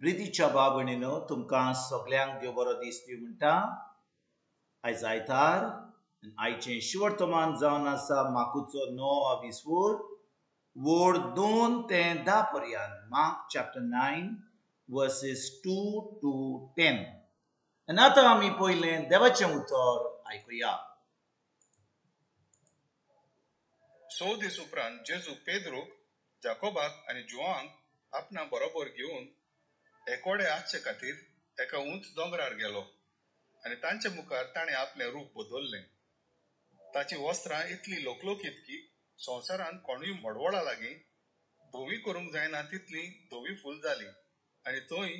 प्रितीच्या भाव भयणीनो, तुमकां सगल्यांक देव बरो दीस दी म्हणटा. आयज आयतार, आयचें शिवर्तमान जावन आसा माकुचो 9 20 वोड 2 ते 10 पर्यंत. Mark chapter 9 verses 2 to 10. आनी आतां आमी पयलें देवाचें उतर आयकुया. 6 दीस उपरांत जेजू पेद्रूक, जाकोबाक आनी जुवांक आपणा बरोबर घेवन एकोडे आसचे खातीर एका उंच दोंगरार गेलो आनी तांचे मुखार ताणें आपलें रूप बदललें. ताची वस्त्रां इतली लोकलोकीत की संवसारांत कोणूय मडवळा लागीं धवी करूंक जायना तितली धवी फूल जाली. आनी थंय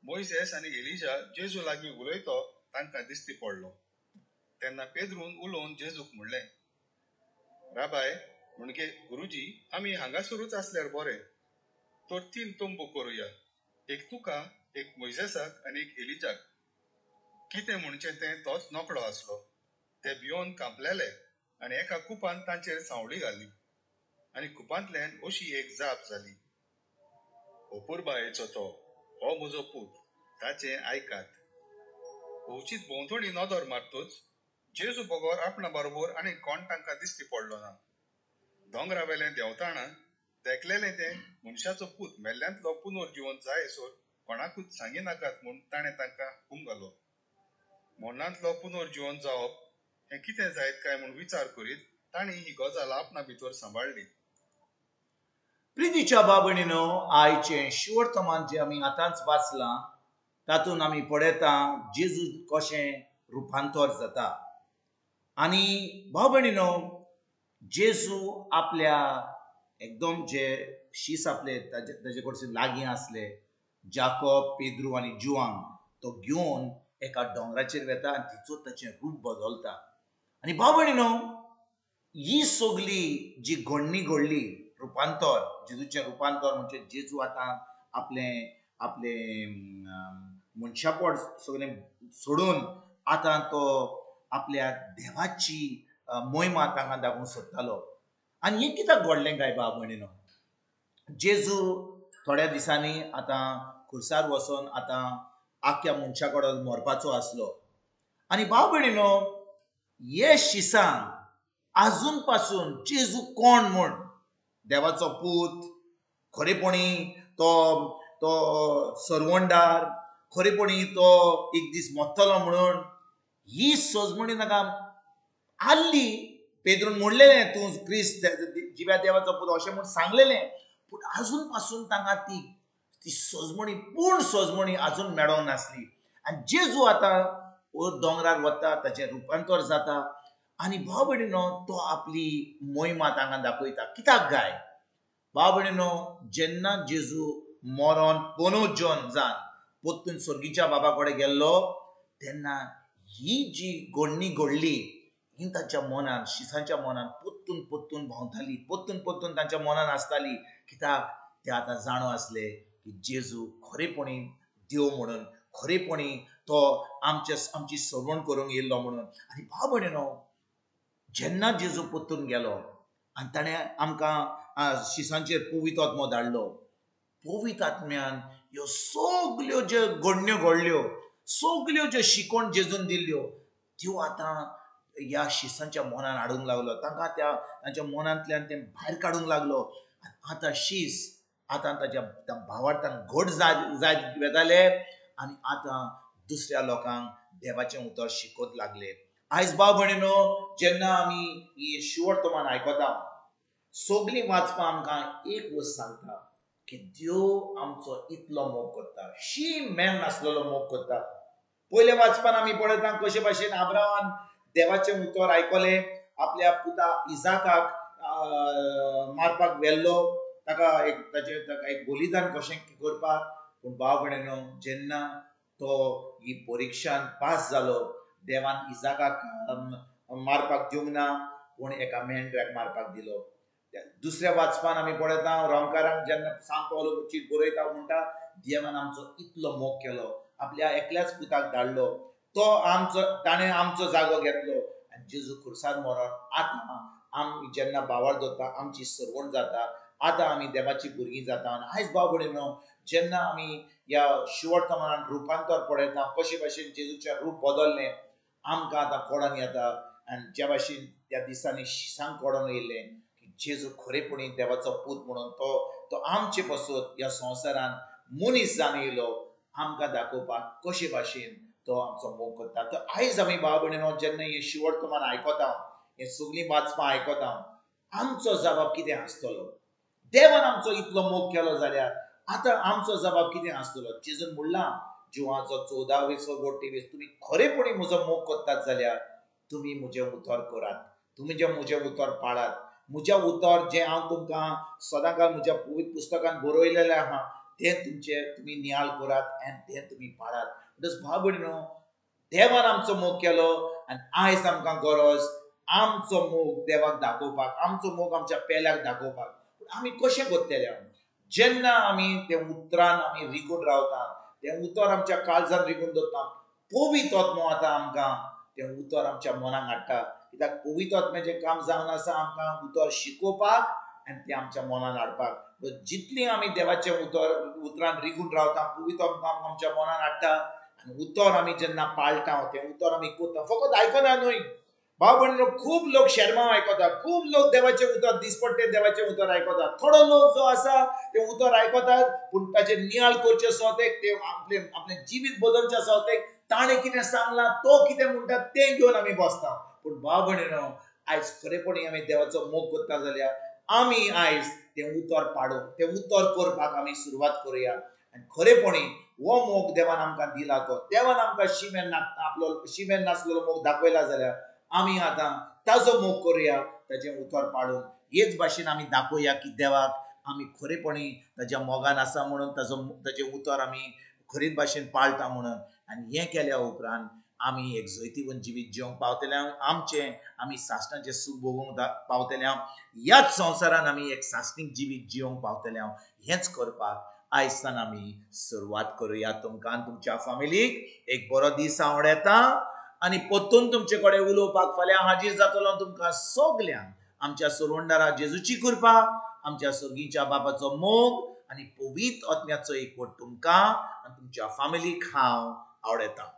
मोयजेस आनी एलिजा जेजू लागीं उलयतो तांकां दिश्टी पडलो. तेन्ना पेद्रून उलोवन जेजूक म्हणलें, राबाय म्हणजे गुरुजी, आमी हांगासरूच आसल्यार बरें. तर 3 तंबू करुया, एक तुका, एक मोयजेसाक आनी एक एलिजाक. कितें म्हणचें तें तोच नकळो आसलो. ते भियोन कांपलेले आनी एका कुपान तांचेर सांवळी घाली आनी कुपांतल्यान अशी एक जाप जाली, अपुरबायेचो तो हो म्हजो पूत, ताचें आयकात. अवचीत भोंवतणी नदर मारतूच जेजू बगर आपणा बरोबर आनी कोण तांकां दिश्टी पडलो ना. दोंगरा वेलें देंवताना देखलेलें तें मनशाचो पूत मेल्ल्यांतलो पुनर्जिवन जायसर कोणाकूच सांगिनाकात म्हूण ताणें तांकां हुकूम घालो. मरणांतलो पुनर्जिवन जावप हें कितें जायत काय म्हूण विचार करीत तांणी ही गजाल आपणा भितर सांबाळ्ळी. प्रितीच्या भाव भयणीनो, आयचें शिवर्तमान जें आमी आतांच वाचलां तातूंत आमी पळयता जेजू कशें रुपांतर जाता. आनी भाव भयणीनो, जेजू आपल्या एकदम जे शीस आपले ताजे कडसून लागीं आसले जाकोब, पेद्रू आनी जुवांक तो घेवन एका दोंगराचेर वेता आनी तिचो ताचें रूप बदलता. आनी भाव भयणीनो, ही सगली जी घडणी घडली रुपांतर, जेजूचें रुपांतर म्हणजे जेजू आतां आपलें आपलें मनशापण सगळें सोडून आतां तो आपल्या देवाची मोहिमा तांकां दाखोवंक सोदतालो. आनी हें कित्याक घडलें काय भाव भयणीनो? जेजू थोड्या दिसांनी आतां खुर्सार वचोन आतां आख्या मनशा कडेन मरपाचो आसलो. आनी भाव भयणीनो, हे शिसांक आजून पासून जेजू कोण म्हूण, देवाचो पूत, खरेपणी तो तो सरवंडार, खरेपणी तो एक दीस मरतलो म्हणून ही सजमणी ताका आसली. पेद्रून म्हणलेलें तूं क्रिस्त जिव्या देवाचो पूत अशें म्हूण सांगलेलें, पूण आजून पासून तांकां ती ती सजमणी, पूर्ण सजमणी आजून मेळोंक नासली. आनी जेजू आतां दोंगरार वता, ताचें रुपांतर जाता आनी भाव भयणीनो तो आपली मोहिमा तांकां दाखयता. कित्याक गाय भाव भयणीनो, जेन्ना जेजू मरोन पुनर्जन जावन परतून स्वर्गीच्या बाबा कडेन गेल्लो तेन्ना ही जी घडणी घडली ही तांच्या मनान, शिसांच्या मनान परतून परतून भोंवताली, परतून परतून तांच्या मनान आसताली. कित्याक ते आतां जाणो आसले की जेजू खरेपणी देव म्हणून, खरेपणी तो आमचे आमची सरवण करूंक येयल्लो म्हणून. आनी भाव भयणीनो, जेन्ना जेजू परतून गेलो आनी ताणें आमकां शिसांचेर पवित्र आत्मो धाडलो, पवित्र आत्म्यान ह्यो सगल्यो ज्यो घडण्यो घडल्यो, सगल्यो ज्यो शिकवण जेजून दिल्ल्यो त्यो आतां ह्या शिसांच्या मनान हाडूंक लागलो. तांकां त्या तांच्या मनांतल्यान तें भायर काडूंक लागलो. आतां शीस आतां ताच्या भावार्थान घट जायत वेताले आनी आतां दुसऱ्या लोकांक देवाचें उतर शिकत लागले. आयज भाव भयणीनो, जेन्ना आमी ही शिवर्तमान आयकता, सगलीं वाचपां आमकां एक वस्त सांगता की देव आमचो इतलो मोग करता, शीम मेल नासलेलो मोग करता. पयल्या वाचपान आमी पळयता कशे भाशेन आब्राहामान देवाचें उतर आयकलें, आपल्या पुता इजाकाक मारपाक व्हेल्लो, ताका एक ताचें ताका एक बलिदान कशें करपाक. पूण भाव भयणीनो, जेन्ना तो ही परिक्षान पास जालो, देवान इजाकाक मारपाक दिवंक ना, पूण एका मेंढऱ्याक मारपाक दिलो. दुसऱ्या वाचपान आमी पळयता रोमकारांक जेन्ना सांत पावलो चीट बरयता म्हणटा, देवान आमचो इतलो मोग केलो, आपल्या एकल्याच पुताक धाडलो, तो आमचो, ताणें आमचो जागो घेतलो आनी जेजू खुर्सार मरोन आतां आमी जेन्ना भावार्थ दवरता आमची सरवण जाता, आतां आमी देवाची भुरगीं जाता. आनी आयज भाव भयणीनो, जेन्ना आमी ह्या शिवर्तमानान रुपांतर पळयता, कशे भाशेन जेजूचें रूप बदल्लें आमकां आतां कळोन येता. आनी ज्या भाशेन त्या दिसांनी शिसांक कळोन येयलें की जेजू खरेपणी देवाचो पूत म्हणून तो तो आमचे पासत ह्या संवसारान मनीस जावन येयलो आमकां दाखोवपाक कशे भाशेन तो आमचो मोग करता. तर आयज आमी भाव भयणीनो जेन्ना हें शिवर्तमान आयकता, हें सगळीं वाचपां आयकता, आमचो जबाब कितें आसतलो? देवान आमचो इतलो मोग केलो जाल्यार आतां आमचो जबाब कितें आसतलो? जेजून म्हणलां जिवाचो 14 वट्टी तुमी खरेपणी म्हजो मोग करतात जाल्यार तुमी म्हजें उतर करात, तुमी जें म्हजें उतर पाळात, म्हजें उतर जें हांव तुमकां सदांकाळ म्हज्या पवित्र पुस्तकान बरयलेलें आहा तें तुमचें तुमी नियाळ करात आनी तें तुमी पाळात. म्हणटच भाव भयणीनो देवान आमचो मोग केलो आनी आयज आमकां गरज आमचो मोग देवाक दाखोवपाक, आमचो मोग आमच्या पेल्याक दाखोवपाक. पूण आमी कशें करतले? जेन्ना आमी ते उतरान आमी रिगून रावता, तें उतर आमच्या काळजान रिगून दवरता, पवित्र आत्मो आतां आमकां तें उतर आमच्या मनाक हाडटा. कित्याक पवित्र आत्म्याचें काम जावन आसा आमकां उतर शिकोवपाक आनी तें आमच्या मनान हाडपाक. जितलीं आमी देवाचें उतर उतरान रिगून रावता, पवित्र आत्मो आमच्या मनान हाडटा आनी उतर आमी जेन्ना पाळटा, तें उतर आमी करता, फकत आयकना न्हय भाव भयणीनो. खूब लोक शेरमांव आयकता, खूब लोक देवाचें उतर दिसपट्टे देवाचें उतर आयकता. थोडो लोक जो आसा ते उतर आयकतात पूण ताचेर नियाळ करचे सोतेक, ते आपले आपलें जिवीत बदलचे सोतेक ताणें कितें सांगलां, तो कितें म्हणटा तें घेवन आमी बसता. पूण भाव भयणीनो आयज खरेपणी आमी देवाचो मोग करता जाल्यार आमी आयज तें उतर पाडूंक, तें उतर करपाक आमी सुरवात करुया. आनी खरेपणी हो मोग देवान आमकां दिला, तो देवान आमकां शिमेन आपलो शिमेन नासलेलो मोग दाखयला जाल्यार आमी आतां ताजो मोग करुया, ताजें उतर पाडून. हेच भाशेन आमी दाखोवया की देवाक आमी खरेपणी ताज्या मोगान आसा म्हणून, ताजो ताजें उतर आमी खरीच भाशेन पाळटा म्हणून. आनी हें केल्या उपरांत आमी एक जैतिवंत जिवीत जिवंक पावतले, आमचें आमी सासणाचें सूख भोगूंक पावतले, ह्याच संवसारान आमी एक सासणीक जिवीत जिवंक पावतले. हेंच करपाक आयज सावन आमी सुरवात करुया. तुमकां आनी तुमच्या फामिलीक एक बरो दीस आवडटा आनी परतून तुमचे कडेन उलोवपाक फाल्यां हाजीर जातलो. तुमकां सगल्यांक आमच्या सोडवणदारा जेजूची कृपा, आमच्या सर्गीच्या बापाचो मोग आनी पवित्र आत्म्याचो एकवट तुमकां आनी तुमच्या फामिलीक हांव आवडटा.